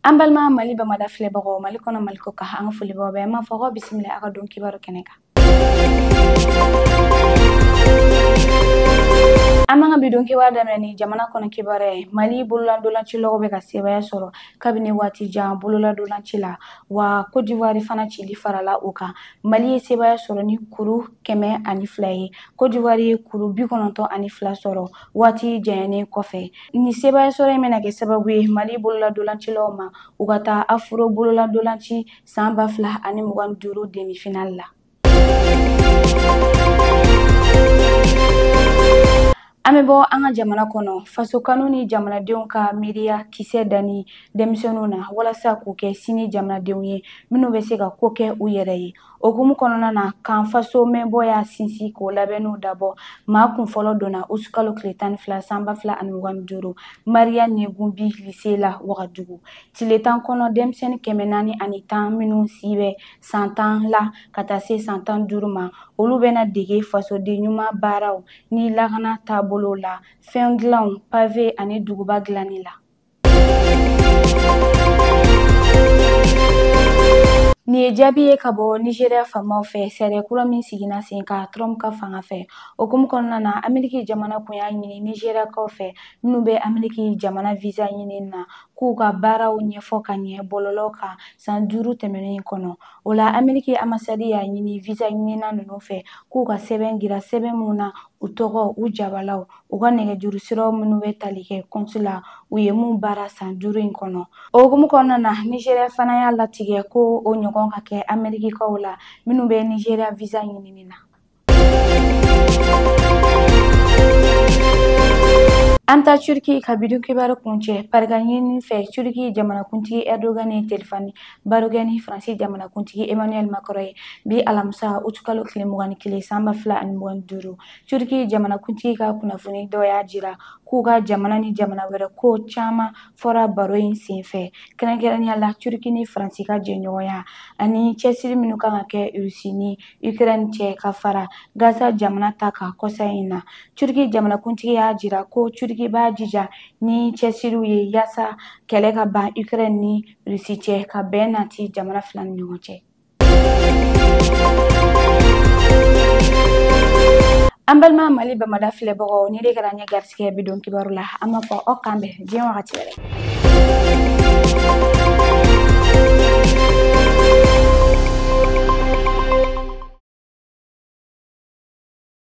An balima Mali bamada filɛbagaw, Mali kɔnɔ, Mali kɔ kan, an ka foli b'aw bɛɛ. An b'a fɔ aw bisimila a ka don kibaru kɛnɛ kan. An b'an ka bi don kibaru daminɛ ni jamana kɔnɔ kibaruya ye. Mali bololadolancilaw bɛ ka sebaaya sɔrɔ kabini waati jan bololadolanci la, wa Côte d'Ivoire fana cili farala o kan. Mali ye sebaaya sɔrɔ ni kuru 102 ye. Côte d'Ivoire ye kuru 92 sɔrɔ waati janyanen kɔfɛ. Ni sebaaya sɔrɔ in bɛna kɛ sababu ye Mali bololadolancilaw ma, u ka taa Afro bololadolanci san 2025 demi-finale la. An bɛ bɔ an ka jamana kɔnɔ. Faso kanu ni jamanadenw ka miiriya kisɛ danni denmisɛnninw na walasa k'u kɛ sini jamanadenw ye minnu bɛ se ka ko kɛ u yɛrɛ ye, o hukumu kɔnɔna na, kan faso mɛnbɔ y'a sinsin k'o labɛnniw dabɔ. Maa kun fɔlɔ donna utukalo tile 12 san 2025 Mariya Negunbi lycée la Wagadugu. Tile 10 kɔnɔ, denmisɛnnin 410 minnu si bɛ san 10 la ka taa se san 15 ma, olu bɛna dege fasoden ɲuman baaraw ni lakana taabolo la, fɛn dilanw, pavé ani duguba dilanni la. Nin ye jaabi ye ka bɔ Nigeria faamaw fɛ sariya kura min siginna sen kan Trump ka fanga fɛ. O hukumu kɔnɔna na, Ameriki jamana kun y'a ɲini Nigeriakaw fɛ minnu bɛ Ameriki jamana visa ɲini na, k'u ka baaraw ɲɛfɔ ka ɲɛ bɔlɔlɔ kan san 5 tɛmɛnen kɔnɔ. O la, Ameriki ambassade y'a ɲini visa ɲinina ninnu fɛ k'u ka sɛbɛn jira, sɛbɛn mun na u tɔgɔ, u jabalaw, u ka nɛgɛjuru siraw minnu bɛ tali kɛ kɔnti la, u ye mun baara san 5 in kɔnɔ. O hukumu kɔnɔna na, Nigeria fana y'a latigɛ ko o ɲɔgɔn ka kɛ Amerikikaw la minnu bɛ Nigeria visa ɲinini na. An ta Turki ka bidon kibaru kuncɛ. Parika ɲini fɛ, Turki jamanakuntigi Erdogan ye telefɔni baro kɛ ni Faransi jamanakuntigi Emmanuel Macron ye bi alamisa utukalo tile 21 san 2025. Turki jamanakuntigi ka kunnafoni dɔ y'a jira k'u ka jamana ni jamana wɛrɛ ko caman fɔra baro in senfɛ, kɛrɛnkɛrɛnnenya la Turki ni Faransi ka jɛɲɔgɔnya ani cɛsiri minnu kan ka kɛ Rusi ni Ukraine cɛ ka fara Gaza jamana ta kan kɔsa in na. Turki jamanakuntigi y'a jira ko Turki b'a jija ni cɛsiriw ye yaasa kɛlɛ ka ban Ukraine ni Rusi cɛ, ka bɛn nati jamana fila ni ɲɔgɔn cɛ. An balima Mali bamada filɛbagaw, ni de kɛra an ɲɛ garisɛgɛ bi don kibaru la, an b'a fɔ aw k'an bɛn diɲɛ wagati wɛrɛ.